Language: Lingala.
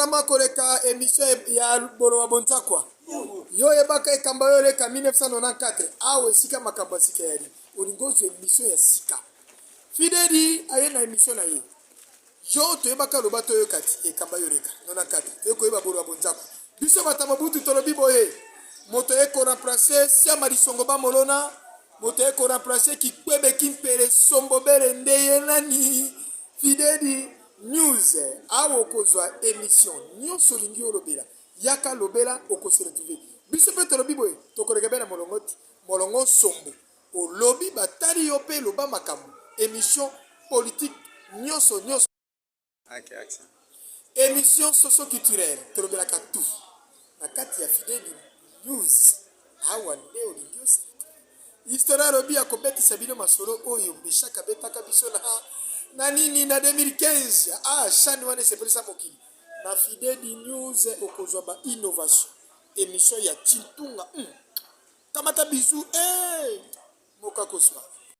Kama koleka emission ya boloba bonzakwa. Yo oyebaka ekamba yo oleka 1994 awa esika makambo ya sika yali. Olingi ozwa emission ya sika. Fideli aye na emission na ye. Yo toyebaka loba toyoka ti ekamba yo oleka 94 toye koyeba boloba bonzakwa. Biso bata Mobutu tolobi boye. Moto ye ko remplacer Siama Lisongo ba Molona, moto ye ko remplacer Kikwebe Kimpele Sombobele nde ye nani? Fideli News awa okozwa emission nyonso olingi olobela yaka lobela okose retrouver biso mpe tolobi boye tokoleka be na molongo ti molongo nsombo olobi batali yo mpe loba makambo emission politique nyonso nyonso. Okay, action. Emission socio culturelle tolobelaka tout na kati ya Fideli News awa nde olingi ose Histoire alobi akobetisa bino masolo oyo Meshak abetaka biso na na nini na 2015. Ah, chaîne wana esepelisa mokili. Na Fideli News okozwa ba innovation. Emission ya Tshintunga. Kamata bisous. Eh! Moka kozwa.